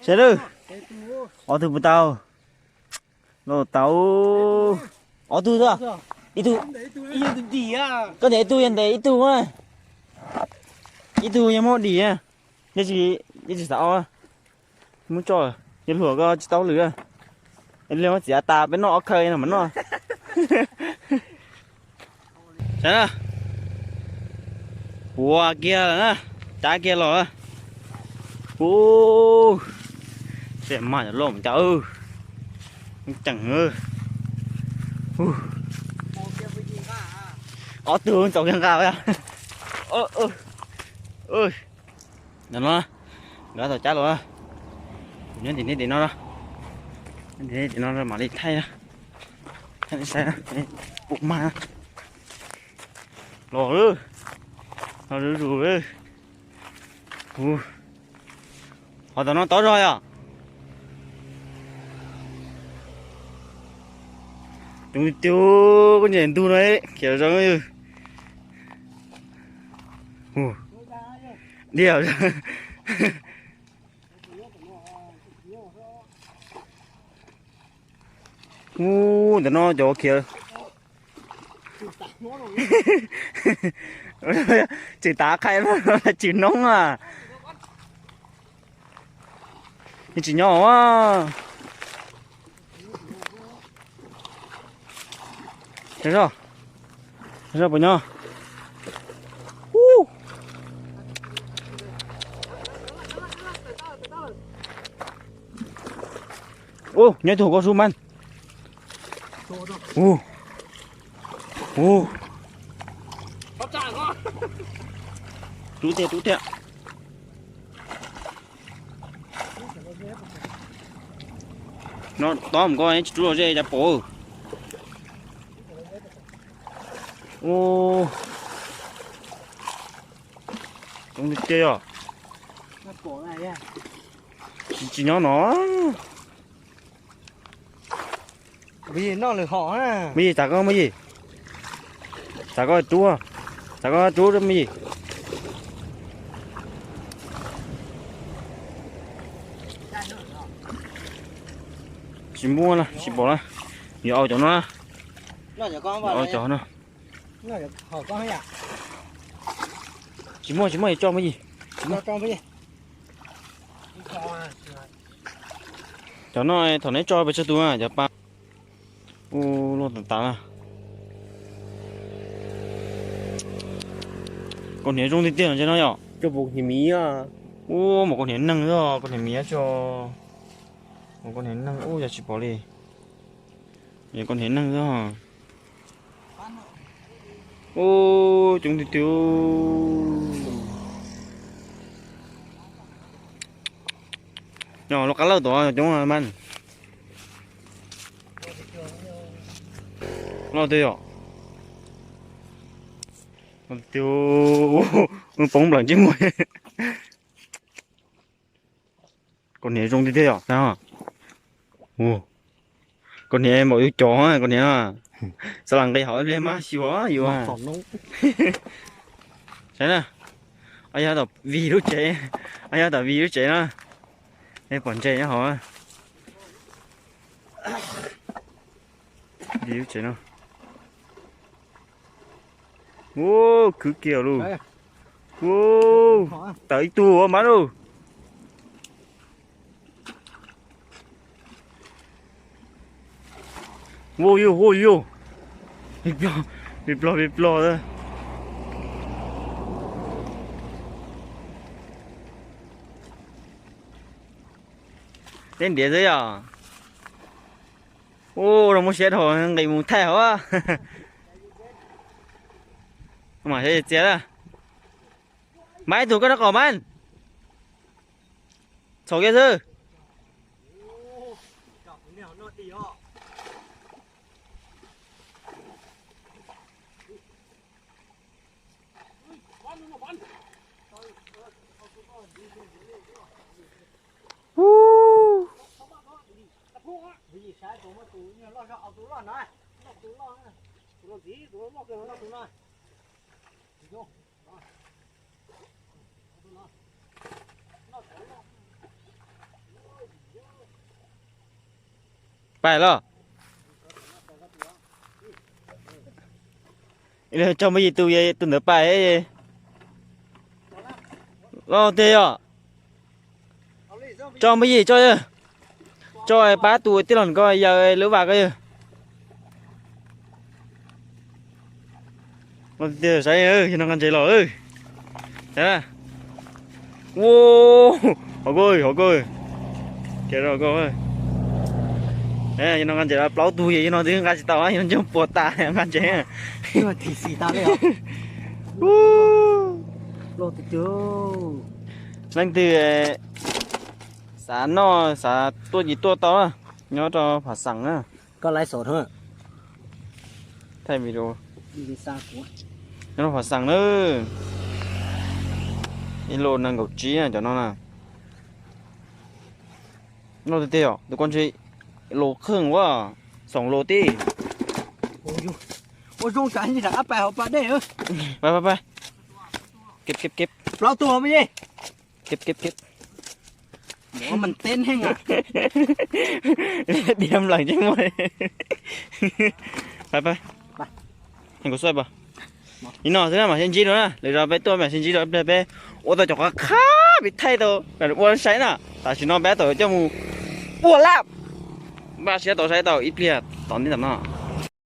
ໃສ່ເດີ ອອກຖືກບໍ່ເຕົາ ໂລເຕົາ ອອກຖືກເດີ ອີ່ຖືກ ກະເດ ອີ່ຕູ ຍັງເດ ອີ່ຕູມາ ອີ່ຕູຍັງບໍ່ດີອະ ຍັງຊິ ຍັງຊິສາວອະ ໝູ່ຈ່ອຍ ຢ່າຫຼວກກໍຈະເຕົ້າເຫຼືອ ເລື່ອງມັນເສຍຕາເປັນນອກເອົາໄຂ່ນະມັນເນາະ. ໃຊ່ລະ ປົວເກຍລະນະ ຈ້າເກຍລະ ໂອ້ ແຊມມາຈະລົມຈ້າເອີ ມັນຈັ່ງເອີ ໂອ້ ເອົາຕູ້ມັນຕົກຍັງກາວະ ເອີ ເອີ ເອີ ນັ້ນລະ ເດີຕໍ່ຈ້າລະ ນີ້ ນີ້ ນີ້ເນາະ ນີ້ ນີ້ເນາະ ມາລີໄທນະ ໃສ່ນະ ປຸກມານະ ລໍເດີ ລໍດູເດີ ໂອ້ ພໍຕອນນັ້ນຕໍ່ດອຍອະ ຕຸງຕິວ ກໍເຫັນດູໜ້ອຍ ຂຽວຈັງ ໂອ້ ດຽວ ໂອ້ ແຕ່ນອນຈໍຂຽວ ຈື່ຕາໄຂ່ ຈື່ນ້ອງອະ ນີ້ຊິຍໍວະ ເຈົ້າ ເຈົ້າ ເຈົ້າ ປະຍໍ ອູ້ ໂອ້ ໃຫຍ່ໂຕກວ່າຊຸມມັນ ໂອ້ ໂອ້ ຕູເຕະ ຕູເຕະ ເນາະ ຕ້ອມກໍໃຫ້ຈູໂລເຈຈະໂປ ໂອ້ ຕ້ອງເຈອະ ມາໂປໄດ້ແລ້ວ ຊິ ຊິຍອມເນາະ. ບໍ່ຍິງນອກຫຼືເຫາະນະ ບໍ່ຍິງ ຕາກໍບໍ່ຍິງ ຕາກໍຈູ ຕາກໍຈູບໍ່ຍິງ ຊິມົວລະ ຊິບໍ່ລະ ຢ່າເອົາເຈົ້ານະ ນອກຈາກກ້ອງບໍ່ ເອົາເຈົ້ານະ ນອກຈາກເຫາະກ້ອງຫຍັງ ຊິມົວ ຊິມົວ ເຈາະບໍ່ຍິງ ເຈາະບໍ່ຍິງ. ເຈົ້ານ້ອຍ ເທົ່າໃນຈໍໄປຊະຕົວ ຢ່າປາກ ໂອ້ ໂລດຕ່າງໆ ນະ ກົ້ນເຫວຈົງຕິດໆ ເຈົ້ານ້ອຍເນາະ ເຈົ້າບໍ່ເຫັນມີອະ ໂອ້ ໝໍ້ກ້ນເຫວໜຶ່ງເນາະ ກ້ນເຫວມີອະເຈົ້າ ໝໍ້ກ້ນເຫວໜຶ່ງ ໂອ້ ຢ່າຊິບໍ່ເລີຍ ມີກ້ອນເຫວໜຶ່ງເນາະ. ໂອ້ ຈຸງຕິວໆ ເນາະ ລະກະເລີຕົວ ຈຸງມັນ ລະຕິວ ຕິວ ໂອ້ ປອງບລັງຈິງ ກອນເຫຍຊົງເທ່ໆ ເນາະ ໂອ້ ກອນເຫຍບໍ່ຢູ່ຈໍ ກອນເຫຍ ສະຫຼັງໄກ່ເຮົາເລີຍມາຊິວະ ຢູ່ວ່າ ໃຊ່ນະ ອາຍາຕໍ່ວີລູກເຈ ອາຍາຕໍ່ວີລູກເຈນະ ໃຫ້ປອນໃຈນະເຮົາ ວີລູກເຈເນາະ. ໂອ້ ຄືກຽວລູກ ເອີ ໂອ້ ເອົາອີກໂຕມາລູກ ໂອ້ຢູ່ ໂອ້ຢູ່ ວິບລໍ ວິບລໍ ວິບລໍເດີ ເຕັ້ນເດເດີ ໂອ້ ລະໝູເຊັດໂຫ ໄກ່ໝູແທ້ຫວາ ມາເຮັດເຈຍລະ ໄມ້ໂຕກໍນະກໍມັນ ສອງເກຊື່ Pai lo. Ê, cho mấy gì tụi vậy, tụi nữa pai ấy. Lo tê à. Cho mấy gì cho ơ. Cho ai bá tụi tí lòn coi giờ lứa bạc coi ơ. Lo tê sai ơ, cho nó ngăn chạy lo ơ. Hả? Wow, hổ gôi, hổ gôi. Kìa rồi cô ơi. Ê, nó ngăn chạy là pláu tui vậy, nó cứ ngăn chạy tao á, nó chông pua ta, ngăn chạy á. Nhưng mà thì xì tao đấy hả? Wow. Lô tê tê. Lăng từ, ê, xã nó, xã tua gì tua tao á. Nhớ cho phá sẵn á. Có lái sổ thôi. Thay video. Đi xa quá. Nhớ nó phá sẵn nữa. Đi lô năng gọc trí à, cho nó nè. Nó tê tê à, tụi con chị. Lô khưng quá à. Sòng lô tí. Ôi, ôi, ôi, cái gì đã áp bài hộp bạn đấy hả? Bye, bye, bye. Kịp, kịp, kịp. Láo tù hả, Mỹ? Kịp, kịp, kịp. Ủa, mình tên hên à? Đi đâm lẳng chứ mày. Bye, bye. Bye. Hên có xoay bờ. Bye. Đi nọ thế nào mà hên chí đó nè. Lấy ra bé tua mẹ hên chí đó bé bé. Ủa, tao chọc cá khá bị thay tao. Là ủa, sai nè. Tao chỉ nó bé tao cho mù. Ủa, lạp. Ba sẽ tao sai tao ít liệt. Tao đi tao nọ.